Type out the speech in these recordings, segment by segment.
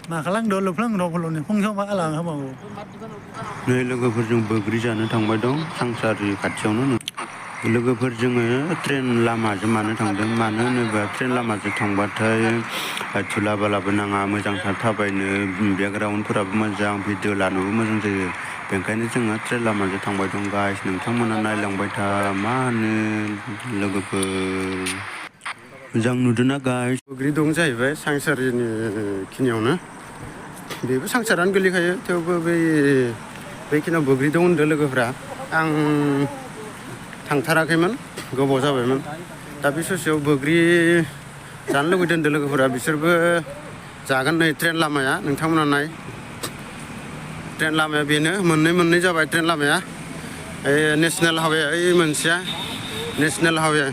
खालांदो लुफ्लांदो फंसेयाव मा खालामो नै लोगोफोरजों बोग्रि जानो थांबाय दं सांसारि खाथियावनो लोगोफोर जोङो ट्रेन लामाजों मानो थांदों मानो होनोबा ट्रेन लामाजों थांबाथाय थुला बालाबो नाङा मोजांथार थाबायनो बेकग्राउन्डफोराबो मोजां भिडिअ लानोबो मोजां जायो बेनिखायनो जोङो ट्रेन लामाजों थांबाय दं गाइस नोंथांमोना नायलांबाय था मा होनो लोगोफोर मोजां नुदोंना गाइस बोग्रि दं जाहैबाय सांसारिनि खिनियावनो बेबो सांसारानो गोलैखायो थेवबो बेखिनियाव बोग्रि दं होनदों लोगोफ्रा आं थांथाराखैमोन गोबाव जाबायमोन दा बे ससेयाव बोग्रि जानो लुबैदों होनदों लोगोफोरा बिसोरबो जागोन नै ट्रेन लामाया नोंथांमोना नाय ट्रेन लामाया बेनो मोननै जाबाय ट्रेन लामाया नेसनेल हाइवे ओइ मोनसेया नेसनेल हाइवे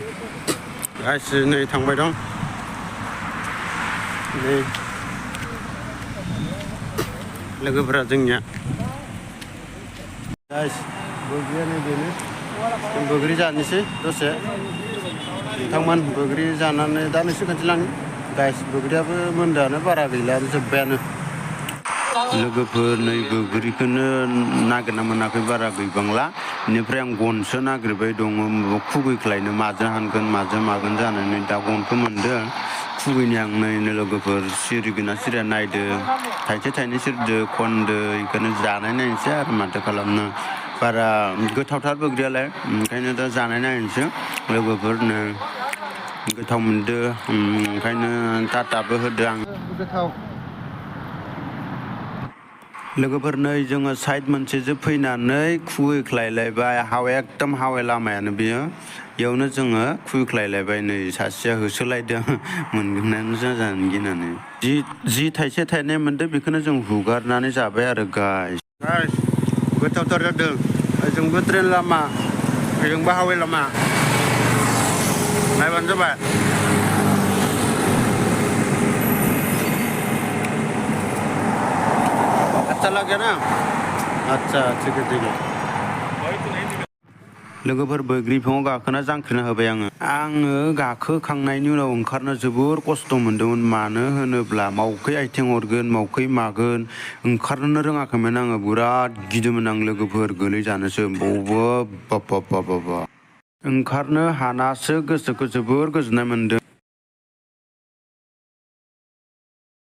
गाइस नै थांबाय दं नै लोगोफोरा जोंनिया गाइस बोग्रियानो बेनो जों बोग्रि जानोसै दसे नोंथांमोन बोग्रि जानानै दा नोंसोर खोन्थालाङो गाइस बोग्रियाबो मोनदोआनो बारा गैला जोब्बायानो लोगोफोर नै बोग्रिखौनो नागिरना मोनाखै बारा गैबांला बेनिफ्राय आं गनसो नागिरबाय दङ खुबैख्लायनो माजों हानगोन माजों मागोन जानानै दा गनखौ मोनदों खुबैनो आं नै लोगोफोर सिरिगोना सिरिया नायदो थाइसे थाइनै सिरिदो खनदो बेखौनो जानाय नायनोसै आरो माथो खालामनो बारा गोथावथार बोग्रियालाय ओंखायनो दा जानाय नायनोसै लोगोफोरनो गोथाव मोनदो ओंखायनो टाटाबो होदो आं गोथाव लोगोफोर नै जोङो साइड मोनसेजों फैनानै खुबैख्लायलायबाय एकदम हावे लामायानो बेयो बेयावनो जोङो खुबैख्लायलायबाय नै सासेया होसोलायदों मोनगोनानो जाजानो गिनानै जि थाइसे थाइनै मोनदों बेखौनो जों हुगारनानै जाबाय आरो गाइस गोथावथार जादों ओजोंबो ट्रेन लामा ओजोंबो हावे लामा नायबानो जाबाय अच्छा लगे ना अच्छा ठीक है लोगोफोर बैग्रि बिफाङाव गाखोना जांख्रिना होबाय आङो गाखोखांनायनि उनाव ओंखारनो जोबोर खस्थ' मोन्दोंमोन मानो होनोब्ला मावखै आथिं हरगोन मावखै मागोन ओंखारनोनो रोङाखैमोन आङो बिराद गिदोंमोन आं लोगोफोर गोलैजानोसो बबावबा ओंखारनो हानासो गोसोखौ जोबोर गोजोननाय मोन्दों